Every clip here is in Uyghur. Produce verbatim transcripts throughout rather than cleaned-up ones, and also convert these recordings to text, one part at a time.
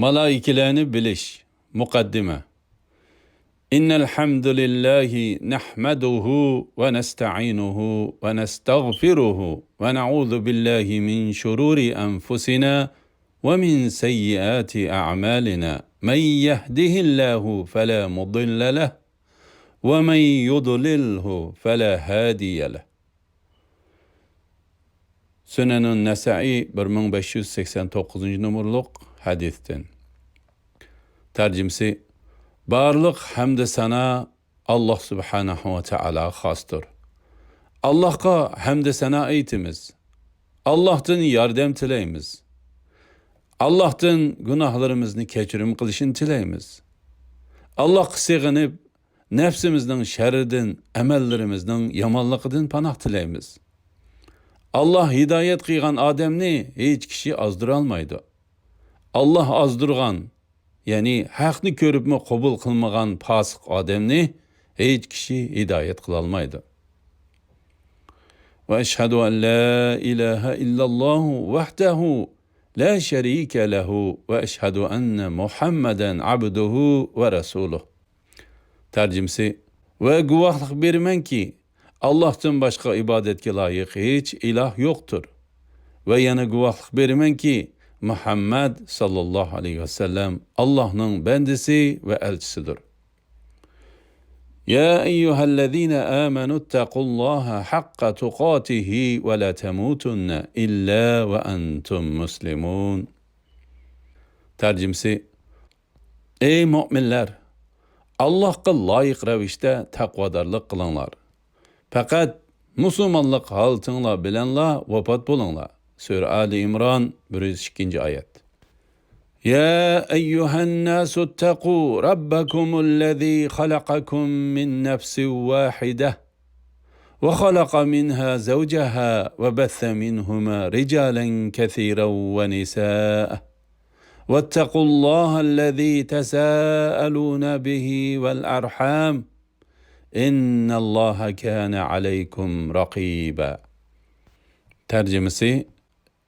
مالائىكىلەرنى بىلىش. مۇقەددىمە. إن الحمد لله نحمده ونستعينه ونستغفره ونعوذ بالله من شرور أنفسنا ومن سيئات أعمالنا. من يهده الله فلا مضل له ومن يضلله فلا هادي له. سۈنەنۇن نەسائىي، بىر مىڭ بەش يۈز سەكسەن توققۇزىنچى نومۇرلۇق ھەدىستىن. تەرجىمىسى: بارلىق ھەمدە سانا ئاللاھ سۇبھانەھۇ ۋە تائالاغا خاستۇر. ئاللاھقا ھەمدە سانا ئېيتىمىز. ئاللاھتىن ياردەم تىلەيمىز. ئاللاھتىن گۇناھلىرىمىزنى كەچۈرۈم قىلىشىنى تىلەيمىز. ئاللاھقا سېغىنىپ، نەپسىمىزنىڭ شەررىدىن، ئەمەللىرىمىزنىڭ يامانلىقىدىن پاناھ تىلەيمىز. ئاللاھ ھىدايەت قىلغان ئادەمنى ھېچ كىشى ئازدۇرالمايدۇ. ئاللاھ ئازدۇرغان، يەنى ھەقنى كۆرۈپمۇ قوبۇل قىلمىغان پاسىق ئادەمنى ھېچ كىشى ھىدايەت قىلالمايدۇ. وأشهد أن لا إله إلا الله وحده لا شريك له وأشهد أن محمدا عبده ورسوله. تەرجىمىسى: ۋە گۇۋاھلىق بېرىمەنكى، ئاللاھتىن باشقا ئىبادەتكە لايىق ھېچ ئىلاھ يوقتۇر. ۋە يەنە گۇۋاھلىق بېرىمەنكى، مۇھەممەد ساللاللاھۇ ئەلەيھى ۋەسەللەم ئاللاھنىڭ بەندىسى ۋە ئەلچىسىدۇر. يا أيها الذين آمنوا اتقوا الله حق تقاته ولا تموتن إلا وأنتم مسلمون. تەرجىمىسى: ئەي مۆمىنلەر، ئاللاھقا لايىق رەۋىشتە تەقۋادارلىق قىلىڭلار. پەقەت مۇسۇلمانلىق ھالىتىڭلار بىلەنلا ۋاپات بولۇڭلار. سۈرە ئالى ئىمران، بىر يۈز ئىككىنچى ئايەت. يا أيها الناس اتقوا ربكم الذي خلقكم من نفس واحدة وخلق منها زوجها وبث منهما رجالا كثيرا ونساء واتقوا الله الذي تساءلون به والأرحام إن الله كان عليكم رقيبا. تەرجىمىسى: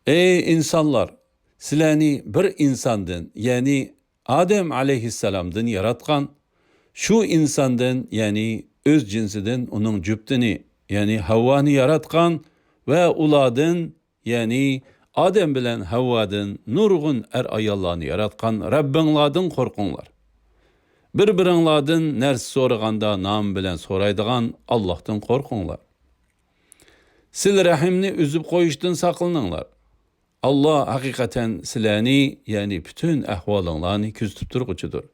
ئەي ئىنسانلار، سىلەرنى بىر ئىنساندىن، يەنى ئادەم ئەلەيھىسسالامدىن ياراتقان، شۇ ئىنساندىن، يەنى ئۆز جىنسىدىن ئۇنىڭ جۈپتىنى، يەنى ھەۋۋانى ياراتقان ۋە ئۇلاردىن، يەنى ئادەم بىلەن ھەۋۋادىن نۇرغۇن ئەر-ئاياللارنى ياراتقان رەببىڭلاردىن قورقۇڭلار. بىر-بىرىڭلاردىن نەرسە سورىغاندا نامى بىلەن سورايدىغان ئاللاھتىن قورقۇڭلار. سىلە رەھىمنى ئۈزۈپ قويۇشتىن ساقلىنىڭلار. ئاللاھ ھەقىقەتەن سىلەرنى، يەنى پۈتۈن ئەھۋالىڭلارنى كۆزىتىپ تۇرغۇچىدۇر.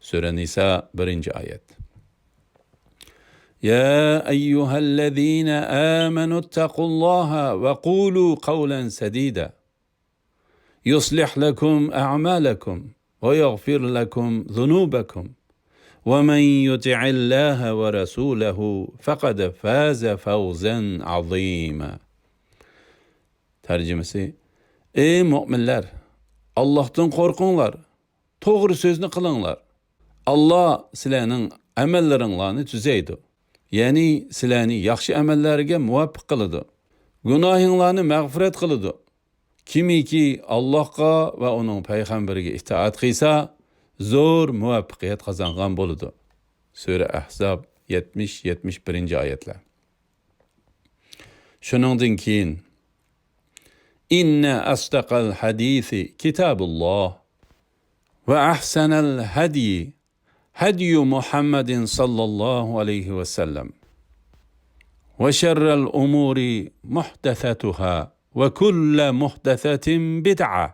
سۈرە نىسا، بىرىنچى ئايەت. يا أيها الذين آمنوا اتقوا الله وقولوا قولا سديدا يصلح لكم أعمالكم ويغفر لكم ذنوبكم ومن يطع الله ورسوله فقد فاز فوزا عظيما. تەرجىمىسى: ئەي مۆمىنلەر، ئاللاھتىن قورقۇڭلار، توغرا سۆزنى قىلىڭلار. ئاللاھ سىلەرنىڭ ئەمەللىرىڭلارنى تۈزەيدۇ، يەنى سىلەرنى ياخشى ئەمەللەرگە مۇۋەپپەق قىلىدۇ، گۇناھىڭلارنى مەغپىرەت قىلىدۇ. كىمكى ئاللاھقا ۋە ئۇنىڭ پەيغەمبىرىگە ئىتائەت قىلسا، زور مۇۋەپپەقىيەت قازانغان بولىدۇ. سۈرە ئەھزاب، يەتمىش، يەتمىش بىرىنچى ئايەتلەر. شۇنىڭدىن كېيىن، إن أصدق الحديث كتاب الله وأحسن الهدي هدي محمد صلى الله عليه وسلم وشر الأمور محدثاتها وكل محدثة بدعة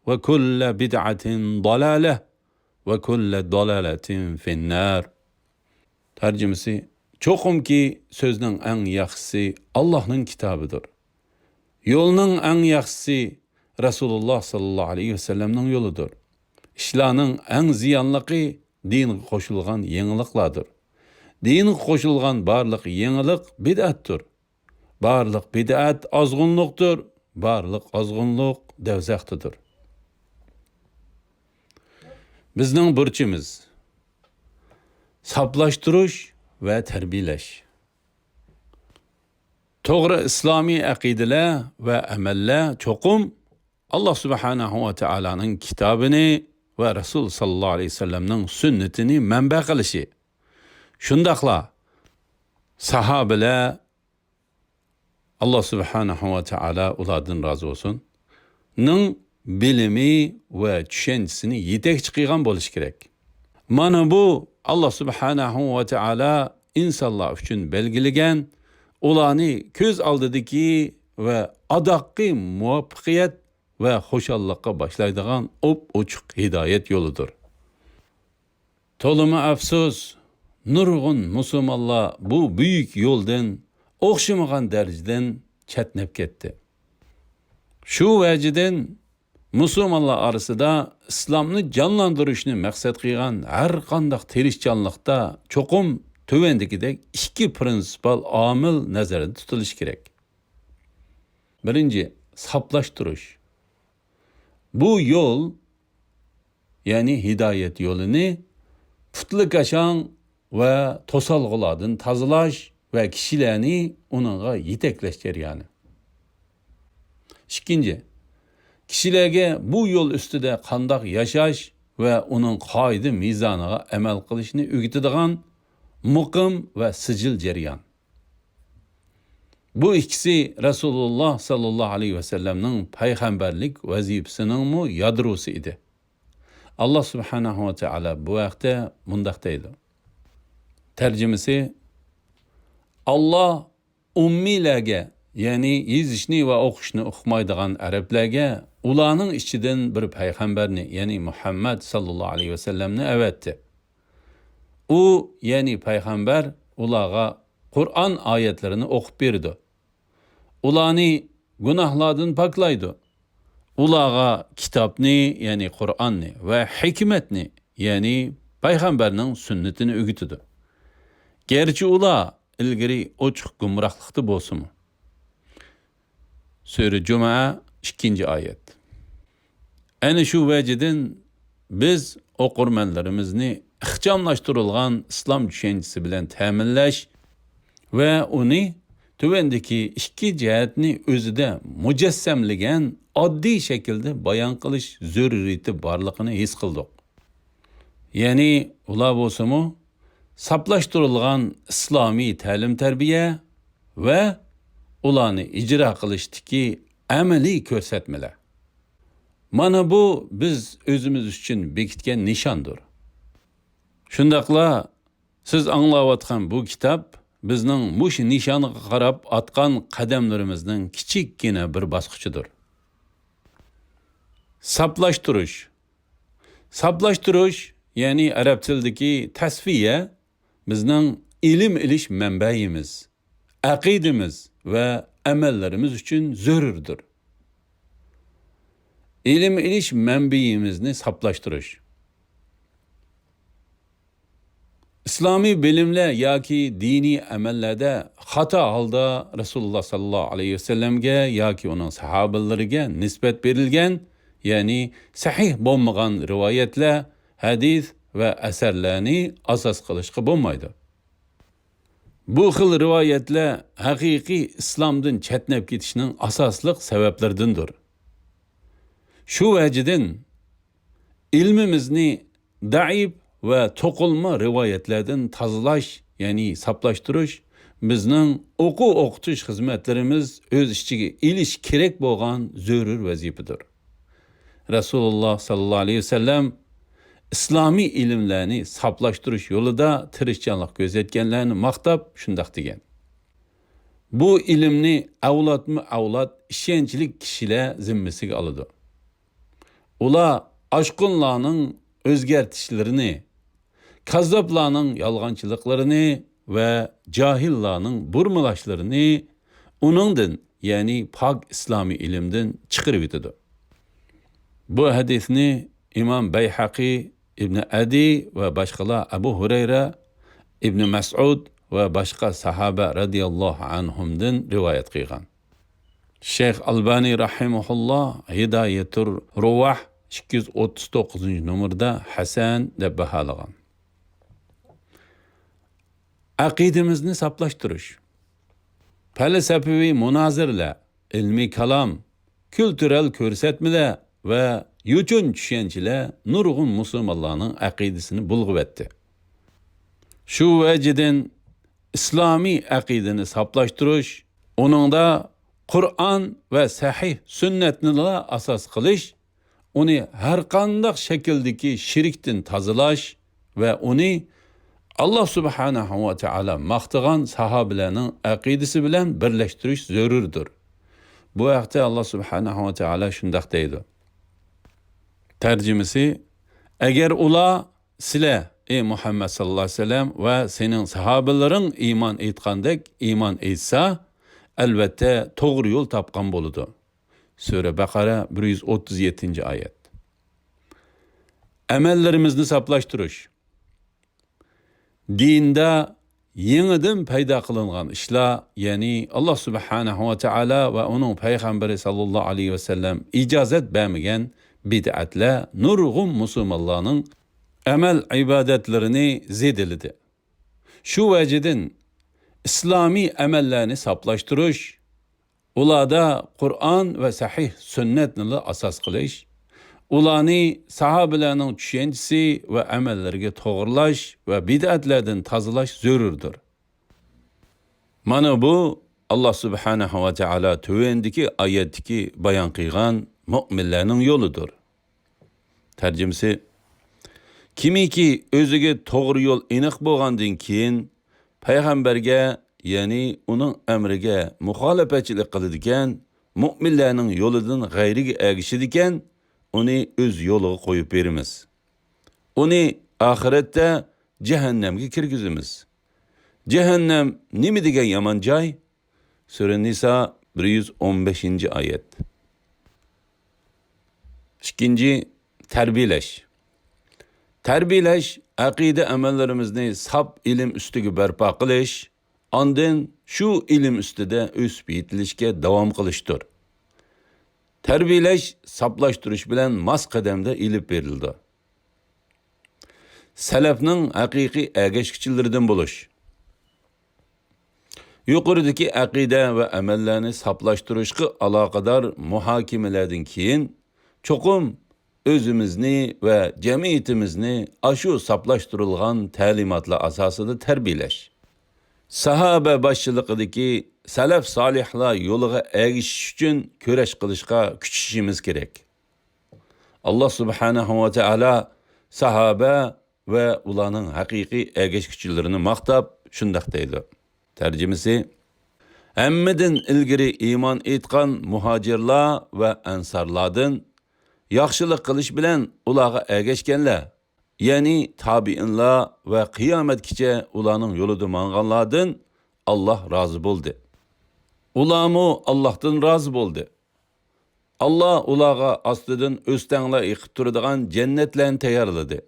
وكل بدعة ضلالة وكل ضلالة في النار. تەرجىمىسى: چوقۇمكى سۆزنىڭ ئەڭ ياخشىسى ئاللاھنىڭ كىتابىدۇر. يولنىڭ ئەڭ ياخشىسى رەسۇلۇللاھ ساللاللاھۇ ئەلەيھى ۋەسەللەمنىڭ يولىدۇر. ئىشلارنىڭ ئەڭ زىيانلىقى دىنغا قوشۇلغان يېڭىلىقلاردۇر. دىنغا قوشۇلغان بارلىق يېڭىلىق بىدئەتتۇر. بارلىق بىدئەت ئازغۇنلۇقتۇر، بارلىق ئازغۇنلۇق دەۋزەختىدۇر. بىزنىڭ بۇرچىمىز ساپلاشتۇرۇش ۋە تەربىيەلەش. توغرا ئىسلامىي ئەقىدىلەر ۋە ئەمەللەر چوقۇم ئاللاھ سۇبھانەھۇ ۋە تائالانىڭ كىتابىنى ۋە رەسۇل ساللاللاھۇ ئەلەيھى ۋەسەللەمنىڭ سۈننىتىنى مەنبە قىلىشى، شۇنداقلا ساھابىلەر، ئاللا سۇبھانەھۇ ۋە تائالا ئۇلاردىن رازى بولسۇن، نىڭ بىلىمى ۋە چۈشەنچىسىنى يېتەكچى قىلغان بولۇشى كېرەك. مانا بۇ ئاللا سۇبھانەھۇ ۋە تائالا ئىنسانلار ئۈچۈن بەلگىلىگەن، ئۇلارنى كۆز ئالدىدىكى ۋە ئاداققى مۇۋەپپەقىيەت ۋە خۇشاللىققا باشلايدىغان ئوپئوچۇق ھىدايەت يولىدۇر. تولىمۇ ئەپسۇس، نۇرغۇن مۇسۇلمانلار بۇ بۈيۈك يولدىن ئوخشىمىغان دەرىجىدىن چەتنەپ كەتتى. شۇ ۋەجىدىن مۇسۇلمانلار ئارىسىدا ئىسلامنى جانلاندۇرۇشنى مەقسەت قىلغان ھەر قانداق تىرىشچانلىقتا چوقۇم تۆۋەندىكىدەك ئىككى پرىنسىپال ئامىل نەزەردە تۇتۇلۇشى كېرەك. بىرىنچى، ساپلاشتۇرۇش. بۇ يول، يەنى ھىدايەت يولىنى پۇتلىكاشاڭ ۋە توسالغۇلاردىن تازىلاش ۋە كىشىلەرنى ئۇنىڭغا يېتەكلەش جەريانى. ئىككىنچى، كىشىلەرگە بۇ يول ئۈستىدە قانداق ياشاش ۋە ئۇنىڭ قائىدە مىزانىغا ئەمەل قىلىشنى ئۆگىتىدىغان مۇقىم ۋە سىجىل جەريان. بۇ ئىككىسى رەسۇلۇللا ساللاللاھۇ ئەلەيھى ۋەسەللەمنىڭ پەيغەمبەرلىك ۋەزىپىسىنىڭمۇ يادروسى ئىدى. ئاللا سۇبھانەھۇ ۋە تائالا بۇ ھەقتە مۇنداق دەيدۇ. تەرجىمىسى، ئاللا ئۇممىيلەرگە، يەنى يېزىشنى ۋە ئوقۇشنى ئۇقمايدىغان ئەرەبلەرگە ئۇلارنىڭ ئىچىدىن بىر پەيغەمبەرنى، يەنى مۇھەممەد ساللاللاھۇ ئەلەيھى ۋەسەللەمنى ئەۋەتتى. ئۇ، يەنى پەيغەمبەر، ئۇلارغا قۇرئان ئايەتلىرىنى ئوقۇپ بېرىدۇ. ئۇلارنى گۇناھلاردىن پاكلايدۇ. ئۇلارغا كىتابنى، يەنى قۇرئاننى ۋە ھېكمەتنى، يەنى پەيغەمبەرنىڭ سۈننىتىنى ئۆگىتىدۇ. گەرچە ئۇلار ئىلگىرى ئوچۇق گۇمراھلىقتا بولسىمۇ. سۈرە جۇمۇئە، ئىككىنچى ئايەت. ئەنە شۇ ۋەجىدىن بىز ئوقۇرمەنلىرىمىزنى ئىخچاملاشتۇرۇلغان ئىسلام چۈشەنچىسى بىلەن تەمىنلەش ۋە ئۇنى تۆۋەندىكى ئىككى جەھەتنى ئۆزىدە مۇجەسسەملىگەن ئاددىي شەكىلدە بايان قىلىش زۆرۈرىيىتى بارلىقىنى ھېس قىلدۇق. يەنى ئۇلار بولسىمۇ ساپلاشتۇرۇلغان ئىسلامىي تەلىم-تەربىيە ۋە ئۇلارنى ئىجرا قىلىشتىكى ئەمەلىي كۆرسەتمىلەر. مانا بۇ بىز ئۆزىمىز ئۈچۈن بېكىتكەن نىشاندۇر. شۇنداقلا سىز ئاڭلاۋاتقان بۇ كىتاب بىزنىڭ مۇشۇ نىشانغا قاراپ ئاتقان قەدەملىرىمىزنىڭ كىچىككىنە بىر باسقۇچىدۇر. ساپلاشتۇرۇش. ساپلاشتۇرۇش، يەنى ئەرەب تىلىدىكى تەسفىيە، بىزنىڭ ئىلىم ئېلىش مەنبەيىمىز، ئەقىدىمىز ۋە ئەمەللىرىمىز ئۈچۈن زۆرۈردۇر. ئىلىم ئېلىش مەنبىيىمىزنى ساپلاشتۇرۇش. ئىسلامىي بىلىملەر ياكى دىنىي ئەمەللەردە خاتا ھالدا رەسۇلۇللا ساللاللاھۇ ئەلەيھى ۋەسەللەمگە ياكى ئۇنىڭ ساھابىلىرىگە نىسبەت بېرىلگەن، يەنى سەھىھ بولمىغان رىۋايەتلەر، ھەدىس ۋە ئەسەرلەرنى ئاساس قىلىشقا بولمايدۇ. بۇ خىل رىۋايەتلەر ھەقىقىي ئىسلامدىن چەتنەپ كېتىشنىڭ ئاساسلىق سەۋەبلىرىدىندۇر. شۇ ۋەجىدىن، ئىلمىمىزنى دەئىپ ۋە توقۇلما رىۋايەتلەردىن تازىلاش، يەنى ساپلاشتۇرۇش، بىزنىڭ ئوقۇ-ئوقۇتۇش خىزمەتلىرىمىز ئۆز ئىچىگە ئېلىش كېرەك بولغان زۆرۈر ۋەزىپىدۇر. رەسۇلۇللا ساللاللاھۇ ئەلەيھى ۋەسەللەم ئىسلامىي ئىلىملەرنى ساپلاشتۇرۇش يولىدا تىرىشچانلىق كۆرسەتكەنلەرنى ماختاپ شۇنداق دېگەن: بۇ ئىلىمنى ئەۋلادمۇ ئەۋلاد ئىشەنچلىك كىشىلەر زىممىسىگە ئالىدۇ. ئۇلار ئاشقۇنلارنىڭ ئۆزگەرتىشلىرىنى، كاززاپلارنىڭ يالغانچىلىقلىرىنى ۋە جاھىللارنىڭ بۇرمىلاشلىرىنى ئۇنىڭدىن، يەنى پاك ئىسلامىي ئىلىمدىن چىقىرىۋېتىدۇ. بۇ ھەدىسنى ئىمام بەيھەقى، ئىبنى ئەدى ۋە باشقىلار ئەبۇ ھۇرەيرە، ئىبنى مەسئۇد ۋە باشقا ساھابە رەزىياللاھۇ ئەنھۇمدىن رىۋايەت قىلغان. شەيخ ئالبانى رەھىمەھۇللا ھىدايەتۇر رۇۋاھ ئىككى يۈز ئوتتۇز توققۇزىنچى نومۇردا ھەسەن دەپ باھالىغان. ئەقىدىمىزنى ساپلاشتۇرۇش. پەلسەپىۋى مۇنازىرىلەر، ئىلمىي كالام، كۈلتۈرەل كۆرسەتمىلەر، ۋە يوچۇن چۈشەنچىلەر نۇرغۇن مۇسۇلمانلارنىڭ ئەقىدىسىنى بۇلغىۋەتتى. شۇ ۋەجىدىن ئىسلامىي ئەقىدىنى ساپلاشتۇرۇش، ئۇنىڭدا قۇرئان ۋە سەھىھ سۈننەتنىلا ئاساس قىلىش، ئۇنى ھەرقانداق شەكىلدىكى شىركتىن تازىلاش ۋە ئۇنى ئاللا سۇبھانەھۇ ۋە تائالا ماختىغان ساھابىلەرنىڭ ئەقىدىسى بىلەن بىرلەشتۈرۈش زۆرۈردۇر. بۇ ھەقتە ئاللا سۇبھانەھۇ ۋە تائالا شۇنداق دەيدۇ. تەرجىمىسى، ئەگەر ئۇلار، سىلەر، ئەي مۇھەممەد ساللاللاھۇ ئەلەيھى ۋەسەللەم ۋە سېنىڭ ساھابىلىرىڭ ئىمان ئېيتقاندەك ئىمان ئېيتسا، ئەلۋەتتە توغرا يول تاپقان بولىدۇ. سۈرە بەقەرە، بىر يۈز ئوتتۇز يەتتىنچى ئايەت. ئەمەللىرىمىزنى ساپلاشتۇرۇش. دىندا يېڭىدىن پەيدا قىلىنغان ئىشلار، يەنى ئاللا سۇبھانەھۇ ۋە تائالا ۋە ئۇنىڭ پەيغەمبىرى ساللاللاھۇ ئەلەيھى ۋەسەللەم ئىجازەت بەرمىگەن بىدئەتلەر نۇرغۇن مۇسۇلمانلارنىڭ ئەمەل ئىبادەتلىرىنى زېدىلىدى. شۇ ۋەجىدىن ئىسلامىي ئەمەللەرنى ساپلاشتۇرۇش، ئۇلاردا قۇرئان ۋە سەھىھ سۈننەتنىلا ئاساس قىلىش، ئۇلارنى ساھابىلەرنىڭ چۈشەنچىسى ۋە ئەمەللىرىگە توغرىلاش ۋە بىدئەتلەردىن تازىلاش زۆرۈردۇر. مانا بۇ، ئاللا سۇبھانەھۇ ۋە تائالا تۆۋەندىكى ئايەتتىكى بايان قىلغان مۆمىنلەرنىڭ يولىدۇر. تەرجىمىسى، كىمكى ئۆزىگە توغرا يول ئېنىق بولغاندىن كېيىن، پەيغەمبەرگە، يەنى ئۇنىڭ ئەمرىگە مۇخالىپەتچىلىك قىلىدىكەن، مۆمىنلەرنىڭ يولىدىن غەيرىگە ئەگىشىدىكەن، ئۇنى ئۆز يولىغا قويۇپ بېرىمىز. ئۇنى ئاخىرەتتە جەھەننەمگە كىرگۈزىمىز. جەھەننەم نېمە دېگەن يامان جاي؟ سۈرە نىسا، بىر يۈز ئون بەشىنچى ئايەت. ئىككىنچى، تەربىيەلەش. تەربىيەلەش ئەقىدە ئەمەللىرىمىزنى ساپ ئىلىم ئۈستىگە بەرپا قىلىش، ئاندىن شۇ ئىلىم ئۈستىدە ئۆسۈپ يېتىلىشكە داۋام قىلىشتۇر. تەربىيەلەش ساپلاشتۇرۇش بىلەن ماس قەدەمدە ئېلىپ بېرىلىدۇ. سەلەفنىڭ ھەقىقىي ئەگەشكۈچىلىرىدىن بولۇش. يۇقىرىدىكى ئەقىدە ۋە ئەمەللەرنى ساپلاشتۇرۇشقا ئالاقىدار مۇھاكىمىلەردىن كېيىن، چوقۇم ئۆزىمىزنى ۋە جەمئىيىتىمىزنى ئاشۇ ساپلاشتۇرۇلغان تەلىماتلار ئاساسىدا تەربىيەلەش، ساھابە باشچىلىقىدىكى سەلەف سالىھلار يولىغا ئەگىشىش ئۈچۈن كۈرەش قىلىشقا كۈچىشىمىز كېرەك. ئاللا سۇبھانەھۇ ۋە تائالا ساھابە ۋە ئۇلارنىڭ ھەقىقىي ئەگەشكۈچىلىرىنى ماختاپ شۇنداق دەيدۇ. تەرجىمىسى، ھەممىدىن ئىلگىرى ئىمان ئېيتقان مۇھاجىرلار ۋە ئەنسارلاردىن ياخشىلىق قىلىش بىلەن ئۇلارغا ئەگەشكەنلەر، يەنى تابىئىنلار ۋە قىيامەتكىچە ئۇلارنىڭ يولىدا ماڭغانلاردىن ئاللا رازى بولدى. ئۇلارمۇ ئاللاھتىن رازى بولدى. ئاللا ئۇلارغا ئاستىدىن ئۆستەڭلەر ئېقىپ تۇرىدىغان جەننەتلەرنى تەييارلىدى.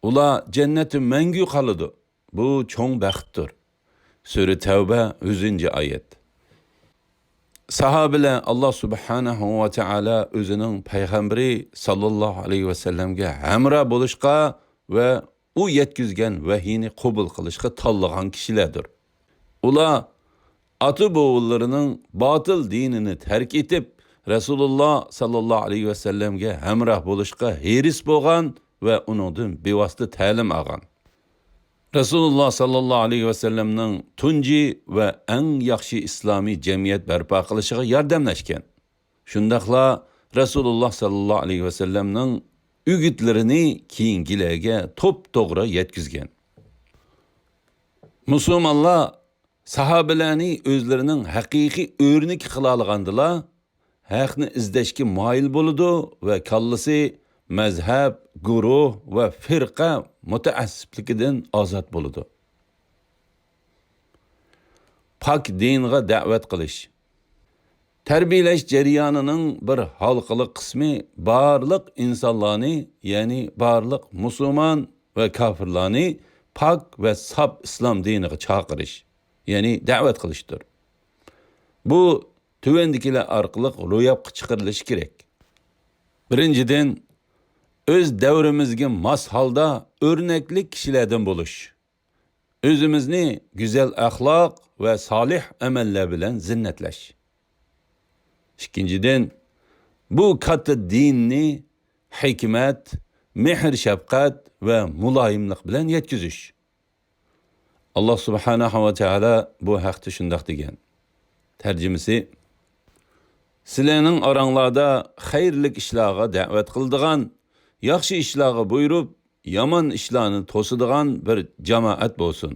ئۇلار جەننەتتە مەڭگۈ قالىدۇ. بۇ چوڭ بەختتۇر. سۈرە تەۋبە، يۈزىنچى ئايەت. ساھابىلەر ئاللا سۇبھانەھۇ ۋە تائالا ئۆزىنىڭ پەيغەمبىرى ساللاللاھۇ ئەلەيھى ۋەسەللەمگە ھەمراھ بولۇشقا ۋە ئۇ يەتكۈزگەن ۋەھىينى قوبۇل قىلىشقا تاللىغان كىشىلەردۇر. ئۇلار ئاتا-بوۋىلىرىنىڭ باتىل دىنىنى تەرك ئېتىپ، رەسۇلۇللا ساللاللاھۇ ئەلەيھى ۋەسەللەمگە ھەمراھ بولۇشقا ھېرىس بولغان ۋە ئۇنىڭدىن بىۋاسىتە تەلىم ئالغان. رەسۇلۇللا ساللاللاھۇ ئەلەيھى ۋەسەللەمنىڭ تۇنجى ۋە ئەڭ ياخشى ئىسلامىي جەمئىيەت بەرپا قىلىشىغا ياردەملەشكەن. شۇنداقلا رەسۇلۇللا ساللاللاھۇ ئەلەيھى ۋەسەللەمنىڭ ئۈگۈتلىرىنى كېيىنكىلەرگە توپتوغرا يەتكۈزگەن. مۇسۇلمانلار ساھابىلەرنى ئۆزلىرىنىڭ ھەقىقىي ئۆرنىكى قىلالىغاندىلا، ھەقنى ئىزدەشكە مايىل بولىدۇ ۋە كاللىسى مەزھەپ، گۇرۇھ ۋە فىرقە مۇتەئەسسىپلىكىدىن ئازاد بولىدۇ. پاك دىنغا دەۋەت قىلىش. تەربىيەلەش جەريانىنىڭ بىر ھالقىلىق قىسمى بارلىق ئىنسانلارنى، يەنى بارلىق مۇسۇلمان ۋە كاپىرلارنى پاك ۋە ساپ ئىسلام دىنىغا چاقىرىش، يەنى دەۋەت قىلىشتۇر. بۇ تۆۋەندىكىلەر ئارقىلىق روياپقا چىقىرىلىشى كېرەك. بىرىنچىدىن، ئۆز دەۋرىمىزگە ماس ھالدا ئۆرنەكلىك كىشىلەردىن بولۇش. ئۆزىمىزنى گۈزەل ئەخلاق ۋە سالىھ ئەمەللەر بىلەن زىننەتلەش. ئىككىنچىدىن، بۇ كاتتا دىننى ھېكمەت، مېھىر-شەپقەت ۋە مۇلايىملىق بىلەن يەتكۈزۈش. ئاللا سۇبھانەھۇ ۋە تائالا بۇ ھەقتە شۇنداق دېگەن. تەرجىمىسى، سىلەرنىڭ ئاراڭلاردا خەيرلىك ئىشلارغا دەۋەت قىلىدىغان، ياخشى ئىشلارغا بۇيرۇپ، يامان ئىشلارنى توسىدىغان بىر جامائەت بولسۇن.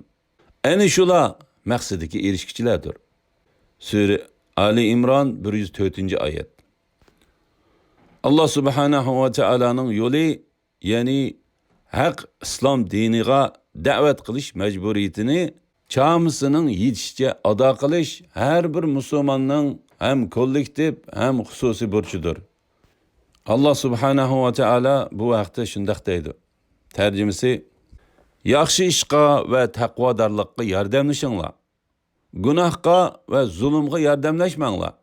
ئەنە شۇلار مەقسىتىگە ئېرىشكۈچىلەردۇر. سۈرە ئالى ئىمران، بىر يۈز تۆتىنچى ئايەت. ئاللا سۇبھانەھۇ ۋە تائالانىڭ يولى، يەنى ھەق ئىسلام دىنىغا دەۋەت قىلىش مەجبۇرىيىتىنى چامىسىنىڭ يېتىشىچە ئادا قىلىش ھەر بىر مۇسۇلماننىڭ ھەم كوللېكتىپ، ھەم خۇسۇسىي بۇرچىدۇر. ئاللا سۇبھانەھۇ ۋە تائالا بۇ ھەقتە شۇنداق دەيدۇ. تەرجىمىسى، ياخشى ئىشقا ۋە تەقۋادارلىققا ياردەملىشىڭلار. گۇناھقا ۋە زۇلۇمغا ياردەملەشمەڭلار.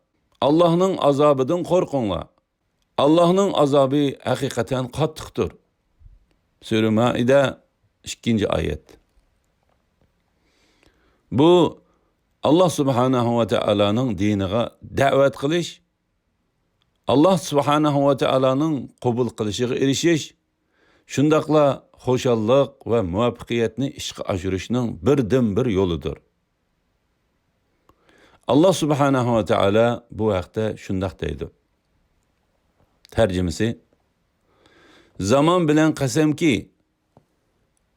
ئاللاھنىڭ ئازابىدىن قورقۇڭلار. ئاللاھنىڭ ئازابى ھەقىقەتەن قاتتىقتۇر. سۈرە مائىدە، ئىككىنچى ئايەت. بۇ ئاللا سۇبھانەھۇ ۋە تائالانىڭ دىنىغا دەۋەت قىلىش، ئاللا سۇبھانەھۇ ۋە تائالانىڭ قوبۇل قىلىشىغا ئېرىشىش، شۇنداقلا خۇشاللىق ۋە مۇۋەپپەقىيەتنى ئىشقا ئاشۇرۇشنىڭ بىردىنبىر يولىدۇر. ئاللا سۇبھانەھۇ ۋە تائالا بۇ ھەقتە شۇنداق دەيدۇ. تەرجىمىسى، زامان بىلەن قەسەمكى،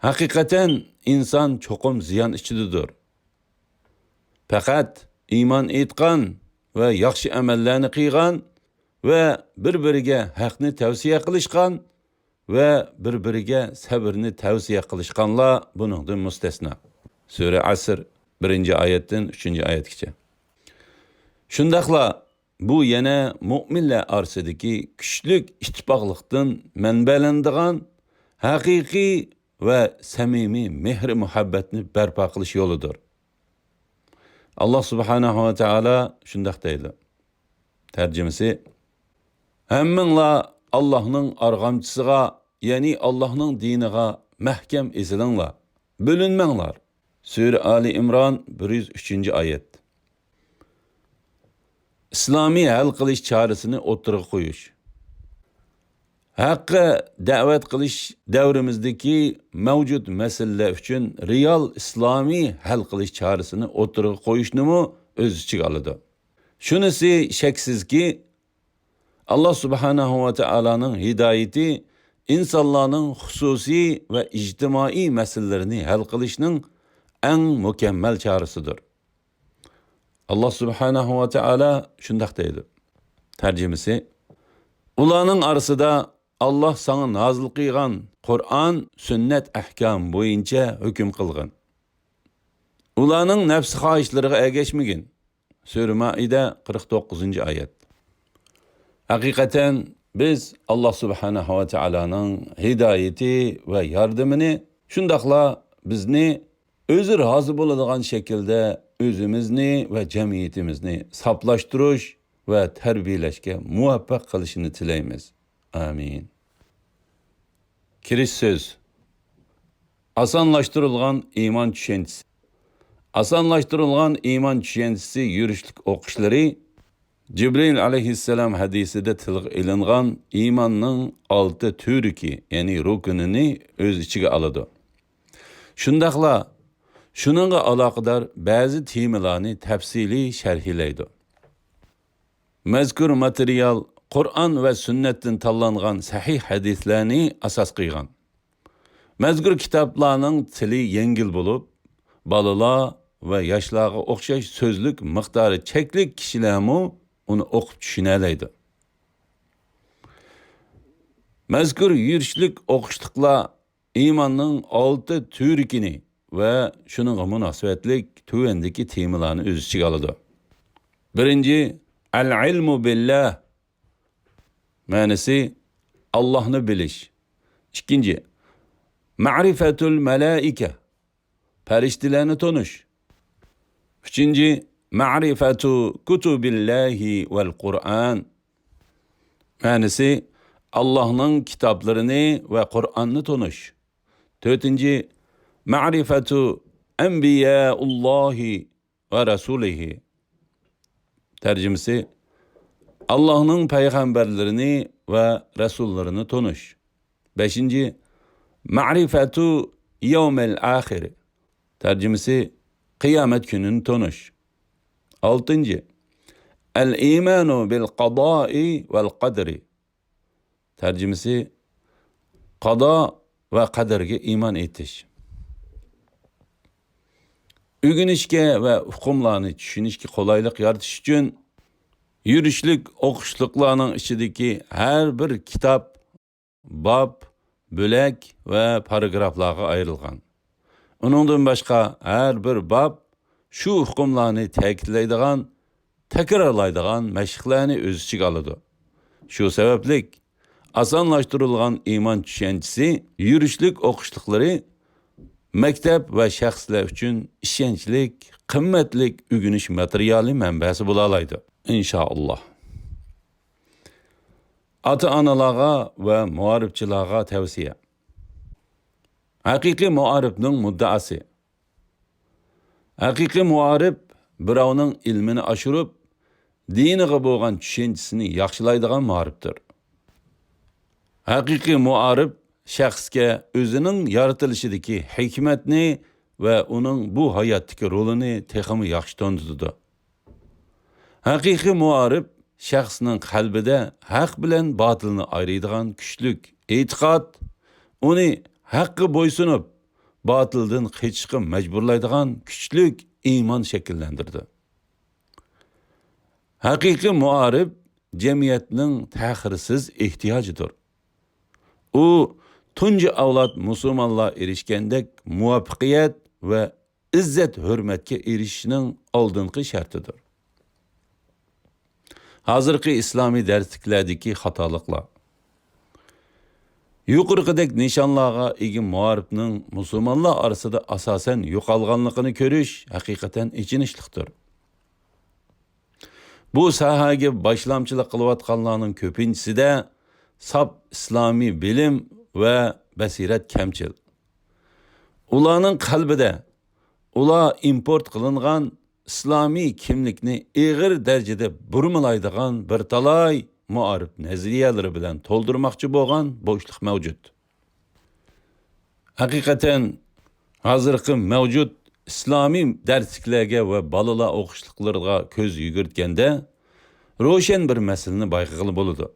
ھەقىقەتەن ئىنسان چوقۇم زىيان ئىچىدىدۇر. پەقەت ئىمان ئېيتقان ۋە ياخشى ئەمەللەرنى قىلغان ۋە بىر-بىرىگە ھەقنى تەۋسىيە قىلىشقان ۋە بىر-بىرىگە سەبرنى تەۋسىيە قىلىشقانلار بۇنىڭدىن مۇستەسنا. سۈرە ئەسر، بىرىنچى ئايەتتىن ئۈچىنچى ئايەتكىچە. شۇنداقلا بۇ يەنە مۆمىنلەر ئارىسىدىكى كۈچلۈك ئىتتىپاقلىقتىن مەنبەلىنىدىغان ھەقىقىي ۋە سەمىمىي مېھرى-مۇھەببەتنى بەرپا قىلىش يولىدۇر. ئاللا سۇبھانەھۇ ۋە تائالا شۇنداق دەيدۇ. تەرجىمىسى، ھەممىڭلار ئاللاھنىڭ ئارغامچىسىغا، يەنى ئاللاھنىڭ دىنىغا مەھكەم ئېسىلىڭلار، بۆلۈنمەڭلار. سۈرە ئالى ئىمران، بىر يۈز ئۈچىنچى ئايەت. ئىسلامىي ھەل قىلىش چارىسىنى ئوتتۇرىغا قويۇش. ھەققە دەۋەت قىلىش دەۋرىمىزدىكى مەۋجۇت مەسىلىلەر ئۈچۈن رېئال ئىسلامىي ھەل قىلىش چارىسىنى ئوتتۇرىغا قويۇشنىمۇ ئۆز ئىچىگە ئالىدۇ. شۇنىسى شەكسىزكى، ئاللا سۇبھانەھۇ ۋە تائالانىڭ ھىدايىتى ئىنسانلارنىڭ خۇسۇسىي ۋە ئىجتىمائىي مەسىلىلىرىنى ھەل قىلىشنىڭ ئەڭ مۇكەممەل چارىسىدۇر. ئاللا سۇبھانەھۇ ۋە تائالا شۇنداق دەيدۇ. تەرجىمىسى، ئۇلارنىڭ ئارىسىدا ئاللا ساڭا نازىل قىلغان قۇرئان، سۈننەت ئەھكامى بويىچە ھۆكۈم قىلغىن. ئۇلارنىڭ نەپسى خاھىشلىرىغا ئەگەشمىگىن. سۈرە مائىدە، قىرىق توققۇزىنچى ئايەت. ھەقىقەتەن بىز ئاللا سۇبھانەھۇ ۋە تائالانىڭ ھىدايىتى ۋە ياردىمىنى، شۇنداقلا بىزنى ئۆزى رازى بولىدىغان شەكىلدە ئۆزىمىزنى ۋە جەمئىيىتىمىزنى ساپلاشتۇرۇش ۋە تەربىيەلەشكە مۇۋەپپەق قىلىشىنى تىلەيمىز. ئامىن. كىرىش سۆز. ئاسانلاشتۇرۇلغان ئىمان چۈشەنچىسى. ئاسانلاشتۇرۇلغان ئىمان چۈشەنچىسى يۈرۈشلۈك ئوقۇشلىرى جىبرىل ئەلەيھىسسالام ھەدىسىدە تىلغا ئېلىنغان ئىماننىڭ ئالتە تۈۋرۈكى، يەنى رۇكنىنى ئۆز ئىچىگە ئالىدۇ. شۇنداقلا شۇنىڭغا ئالاقىدار بەزى تېمىلارنى تەپسىلىي شەرھلەيدۇ. مەزكۇر ماتېرىيال قۇرئان ۋە سۈننەتتىن تاللانغان سەھىھ ھەدىسلەرنى ئاساس قىلغان. مەزكۇر كىتابلارنىڭ تىلى يەڭگىل بولۇپ، بالىلار ۋە ياشلارغا ئوخشاش سۆزلۈك مىقدارى چەكلىك كىشىلەرمۇ ئۇنى ئوقۇپ چۈشىنەلەيدۇ. مەزكۇر يۈرۈشلۈك ئوقۇشلۇقلار ئىماننىڭ ئالتە تۈۋرۈكىنى ۋە شۇنىڭغا مۇناسىۋەتلىك تۆۋەندىكى تېمىلارنى ئۆز ئىچىگە ئالىدۇ. بىرىنچى، ئەل ئىلمۇ بىللا، مەنىسى، ئاللاھنى بىلىش. ئىككىنچى، مەرىفەتۇل مەلائىكە، پەرىشتىلەرنى تونۇش. ئۈچىنچى، مەرىفەتۇ كۇتۇبىللاھى ۋەل قۇرئان. مەنىسى، ئاللاھنىڭ كىتابلىرىنى ۋە قۇرئاننى تونۇش. تۆتىنچى، مەرىفەتۇ ئەنبىيائۇللاھى ۋە رەسۇلىھى. تەرجىمىسى، ئاللاھنىڭ پەيغەمبەرلىرىنى ۋە رەسۇللىرىنى تونۇش. بەشىنچى، مەرىفەتۇ يەۋمىل ئاخىر. تەرجىمىسى، قىيامەت كۈنىنى تونۇش. ئالتىنچى، ئەل ئىمانۇ بىل قادائى ۋەل قەدرى. تەرجىمىسى، قادا ۋە قەدەرگە ئىمان ئېيتىش. ئۆگىنىشكە ۋە ئۇقۇملارنى چۈشىنىشكە قولايلىق يارىتىش ئۈچۈن، يۈرۈشلۈك ئوقۇشلۇقلارنىڭ ئىچىدىكى ھەر بىر كىتاب باب، بۆلەك ۋە پاراگرافلارغا ئايرىلغان. ئۇنىڭدىن باشقا، ھەر بىر باب شۇ ئۇقۇملارنى تەكىتلەيدىغان، تەكرارلايدىغان مەشىقلەرنى ئۆز ئىچىگە ئالىدۇ. شۇ سەۋەبلىك، ئاسانلاشتۇرۇلغان ئىمان چۈشەنچىسى يۈرۈشلۈك ئوقۇشلۇقلىرى مەكتەپ ۋە شەخسلەر ئۈچۈن ئىشەنچلىك، قىممەتلىك ئۆگىنىش ماتېرىيالى مەنبەسى بولالايدۇ، ئىنشائاللا. ئاتا-ئانىلارغا ۋە مائارىپچىلارغا تەۋسىيە. ھەقىقىي مائارىپنىڭ مۇددىئاسى. ھەقىقىي مائارىپ بىراۋنىڭ ئىلمىنى ئاشۇرۇپ، دىنىغا بولغان چۈشەنچىسىنى ياخشىلايدىغان مائارىپتۇر. ھەقىقىي مائارىپ شەخسكە ئۆزىنىڭ يارىتىلىشىدىكى ھېكمەتنى ۋە ئۇنىڭ بۇ ھاياتتىكى رولىنى تېخىمۇ ياخشى تونۇتىدۇ. ھەقىقىي مائارىپ شەخسنىڭ قەلبىدە ھەق بىلەن باتىلنى ئايرىيدىغان كۈچلۈك ئېتىقاد، ئۇنى ھەققە بويسۇنۇپ، باتىلدىن قېچىشقا مەجبۇرلايدىغان كۈچلۈك ئىمان شەكىللەندۈرىدۇ. ھەقىقىي مائارىپ جەمئىيەتنىڭ تەخىرسىز ئېھتىياجىدۇر. ئۇ تۇنجى ئەۋلاد مۇسۇلمانلار ئېرىشكەندەك مۇۋەپپەقىيەت ۋە ئىززەت-ھۆرمەتكە ئېرىشىشنىڭ ئالدىنقى شەرتىدۇر. ھازىرقى ئىسلامىي دەرسلىكلەردىكى خاتالىقلار. يۇقىرىقىدەك نىشانلارغا ئىگە مائارىپنىڭ مۇسۇلمانلار ئارىسىدا ئاساسەن يوقالغانلىقىنى كۆرۈش ھەقىقەتەن ئېچىنىشلىقتۇر. بۇ ساھەگە باشلامچىلىق قىلىۋاتقانلارنىڭ كۆپىنچىسىدە ساپ ئىسلامىي بىلىم ۋە بەسىرەت كەمچىل. ئۇلارنىڭ قەلبىدە ئۇلار ئىمپورت قىلىنغان ئىسلامىي كىملىكنى ئېغىر دەرىجىدە بۇرمىلايدىغان بىر تالاي مائارىپ نەزەرىيەلىرى بىلەن تولدۇرماقچى بولغان بوشلۇق مەۋجۇت. ھەقىقەتەن، ھازىرقى مەۋجۇت ئىسلامىي دەرسلىكلەرگە ۋە بالىلار ئوقۇشلۇقلىرىغا كۆز يۈگۈرتكەندە، روشەن بىر مەسىلىنى بايقىغىلى بولىدۇ.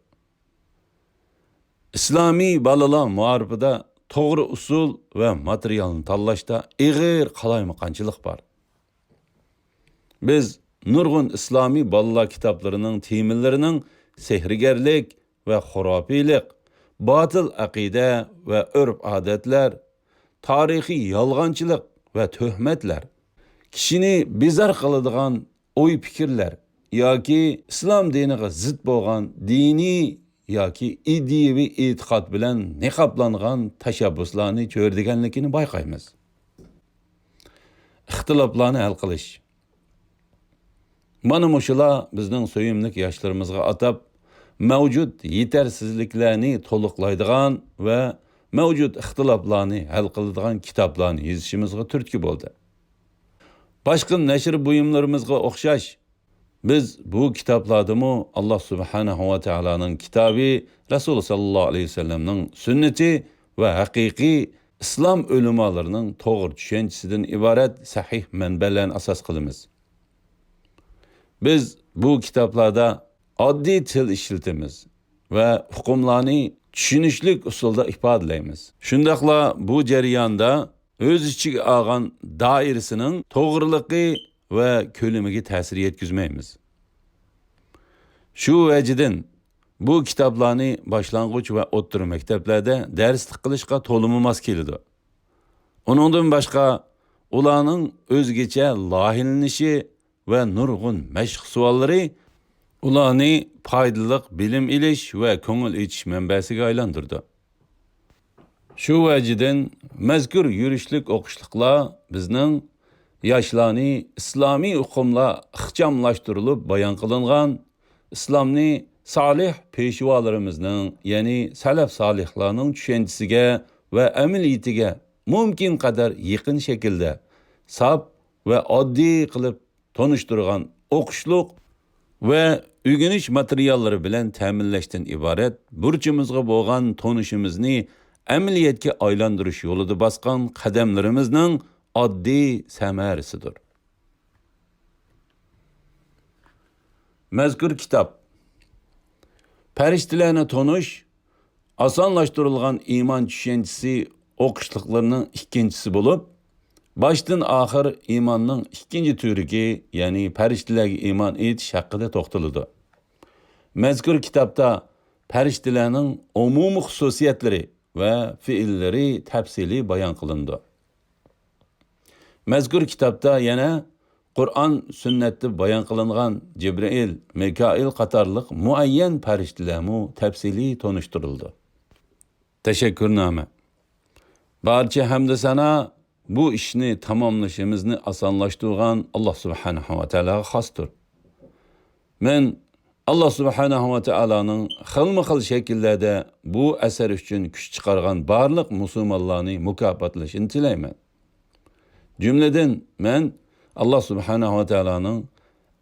ئىسلامىي بالىلار مائارىپىدا توغرا ئۇسۇل ۋە ماتېرىيالنى تاللاشتا ئېغىر قالايمىقانچىلىق بار. بىز نۇرغۇن ئىسلامىي بالىلار كىتابلىرىنىڭ تېمىلىرىنىڭ سېھىرگەرلىك ۋە خۇراپىيلىق، باتىل ئەقىدە ۋە ئۆرپ-ئادەتلەر، تارىخىي يالغانچىلىق ۋە تۆھمەتلەر، كىشىنى بىزار قىلىدىغان ئوي-پىكىرلەر ياكى ئىسلام دىنىغا زىت بولغان دىنىي ياكى ئىدىيەۋى ئېتىقاد بىلەن نىقابلانغان تەشەببۇسلارنى چۆرىدىگەنلىكىنى بايقايمىز. ئىختىلاپلارنى ھەل قىلىش. مانا مۇشۇلار بىزنىڭ سۆيۈملۈك ياشلىرىمىزغا ئاتاپ، مەۋجۇت يېتەرسىزلىكلەرنى تولۇقلايدىغان ۋە مەۋجۇت ئىختىلاپلارنى ھەل قىلىدىغان كىتابلارنى يېزىشىمىزغا تۈرتكە بولدى. باشقا نەشر بۇيۇملىرىمىزغا ئوخشاش، بىز بۇ كىتابلاردىمۇ ئاللا سۇبھانەھۇ ۋە تائالانىڭ كىتابى، رەسۇل ساللاللاھۇ ئەلەيھى ۋەسەللەمنىڭ سۈننىتى ۋە ھەقىقىي ئىسلام ئۆلىمالىرىنىڭ توغرا چۈشەنچىسىدىن ئىبارەت سەھىھ مەنبەلەرنى ئاساس قىلىمىز. بىز بۇ كىتابلاردا ئاددىي تىل ئىشلىتىمىز ۋە ئۇقۇملارنى چۈشىنىشلىك ئۇسۇلدا ئىپادىلەيمىز. شۇنداقلا بۇ جەرياندا ئۆز ئىچىگە ئالغان دائىرىسىنىڭ توغرىلىقى ۋە كۆلىمىگە تەسىر يەتكۈزمەيمىز. شۇ ۋەجىدىن، بۇ كىتابلارنى باشلانغۇچ ۋە ئوتتۇرا مەكتەپلەردە دەرسلىك قىلىشقا تولىمۇ ماس كېلىدۇ. ئۇنىڭدىن باشقا، ئۇلارنىڭ ئۆزگىچە لايىھەلىنىشى ۋە نۇرغۇن مەشىق سوئاللىرى ئۇلارنى پايدىلىق بىلىم ئېلىش ۋە كۆڭۈل ئېچىش مەنبەسىگە ئايلاندۇرىدۇ. شۇ ۋەجىدىن، مەزكۇر يۈرۈشلۈك ئوقۇشلۇقلار بىزنىڭ ياشلارنى ئىسلامىي ئۇقۇملار ئىخچاملاشتۇرۇلۇپ بايان قىلىنغان ئىسلامنى سالىھ پېشۋالىرىمىزنىڭ، يەنى سەلەف سالىھلارنىڭ چۈشەنچىسىگە ۋە ئەمەلىيىتىگە مۇمكىن قەدەر يېقىن شەكىلدە، ساپ ۋە ئاددىي قىلىپ تونۇشتۇرغان ئوقۇشلۇق ۋە ئۆگىنىش ماتېرىياللىرى بىلەن تەمىنلەشتىن ئىبارەت بۇرچىمىزغا بولغان تونۇشىمىزنى ئەمەلىيەتكە ئايلاندۇرۇش يولىدا باسقان قەدەملىرىمىزنىڭ ئاددىي سەمەرىسىدۇر. مەزكۇر كىتاب پەرىشتىلەرنى تونۇش، ئاسانلاشتۇرۇلغان ئىمان چۈشەنچىسى ئوقۇشلۇقلىرىنىڭ ئىككىنچىسى بولۇپ، باشتىن ئاخىر ئىماننىڭ ئىككىنچى تۈۋرۈكى، يەنى پەرىشتىلەرگە ئىمان ئېيتىش ھەققىدە توختىلىدۇ. مەزكۇر كىتابتا پەرىشتىلەرنىڭ ئومۇمىي خۇسۇسىيەتلىرى ۋە پېئىللىرى تەپسىلىي بايان قىلىنىدۇ. مەزكۇر كىتابتا يەنە قۇرئان، سۈننەتتە بايان قىلىنغان جىبرىئىل، مىكائىل قاتارلىق مۇئەييەن پەرىشتىلەرمۇ تەپسىلىي تونۇشتۇرۇلىدۇ. تەشەككۈرنامە. بارچە ھەمدۇ سانا بۇ ئىشنى تاماملىشىمىزنى ئاسانلاشتۇرغان ئاللا سۇبھانەھۇ ۋە تائالاغا خاستۇر. مەن ئاللا سۇبھانەھۇ ۋە تائالانىڭ خىلمۇ خىل شەكىللەردە بۇ ئەسەر ئۈچۈن كۈچ چىقارغان بارلىق مۇسۇلمانلارنى مۇكاپاتلىشىنى تىلەيمەن. جۈملىدىن مەن ئاللا سۇبھانەھۇ ۋە تائالانىڭ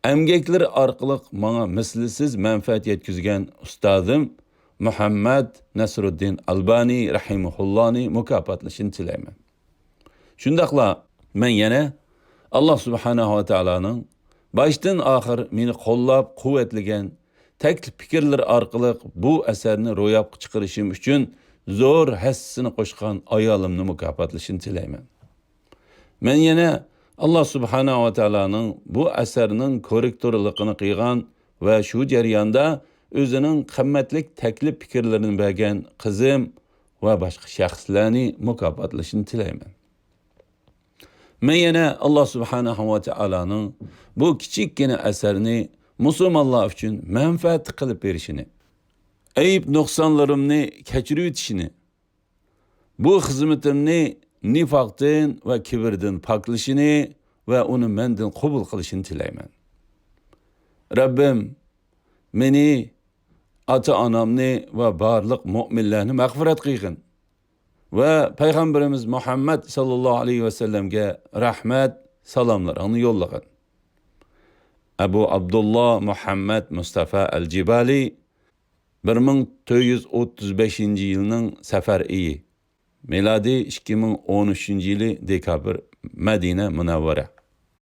ئەمگەكلىرى ئارقىلىق ماڭا مىسلىسىز مەنپەئەت يەتكۈزگەن ئۇستازىم مۇھەممەد نەسرۇددىن ئالبانى رەھىمەھۇللانى مۇكاپاتلىشىنى تىلەيمەن. شۇنداقلا مەن يەنە ئاللا سۇبھانەھۇ ۋە تائالانىڭ باشتىن ئاخىر مېنى قوللاپ قۇۋۋەتلىگەن، تەكلىپ پىكىرلىرى ئارقىلىق بۇ ئەسەرنى روياپقا چىقىرىشىم ئۈچۈن زور ھەسسىسىنى قوشقان ئايالىمنى مۇكاپاتلىشىنى تىلەيمەن. مەن يەنە ئاللا سۇبھانەھۇ ۋە تائالانىڭ بۇ ئەسەرنىڭ كوررېكتورلۇقىنى قىلغان ۋە شۇ جەرياندا ئۆزىنىڭ قىممەتلىك تەكلىپ پىكىرلىرىنى بەرگەن قىزىم ۋە باشقا شەخسلەرنى مۇكاپاتلىشىنى تىلەيمەن. مەن يەنە ئاللا سۇبھانەھۇ ۋە تائالانىڭ بۇ كىچىككىنە ئەسەرنى مۇسۇلمانلار ئۈچۈن مەنپەئەتلىك قىلىپ بېرىشىنى، ئەيىب نۇقسانلىرىمنى كەچۈرۈۋېتىشىنى، بۇ خىزمىتىمنى نىفاقتىن ۋە كىبىردىن پاكلىشىنى ۋە ئۇنى مەندىن قوبۇل قىلىشىنى تىلەيمەن. رەببىم، مېنى، ئاتا-ئانامنى ۋە بارلىق مۆمىنلەرنى مەغپىرەت قىلغىن ۋە پەيغەمبىرىمىز مۇھەممەد ساللاللاھۇ ئەلەيھى ۋەسەللەمگە رەھمەت، سالاملىرىڭنى يوللىغىن. ئەبۇ ئابدۇللا مۇھەممەد مۇستافا ئەل جىبالى، بىر مىڭ تۆت يۈز ئوتتۇز بەشىنچى يىلنىڭ سەپەر ئېيى، مىلادىي ئىككى مىڭ ئون ئۈچىنچى يىلى دېكابىر، مەدىنە مۇنەۋۋەرە.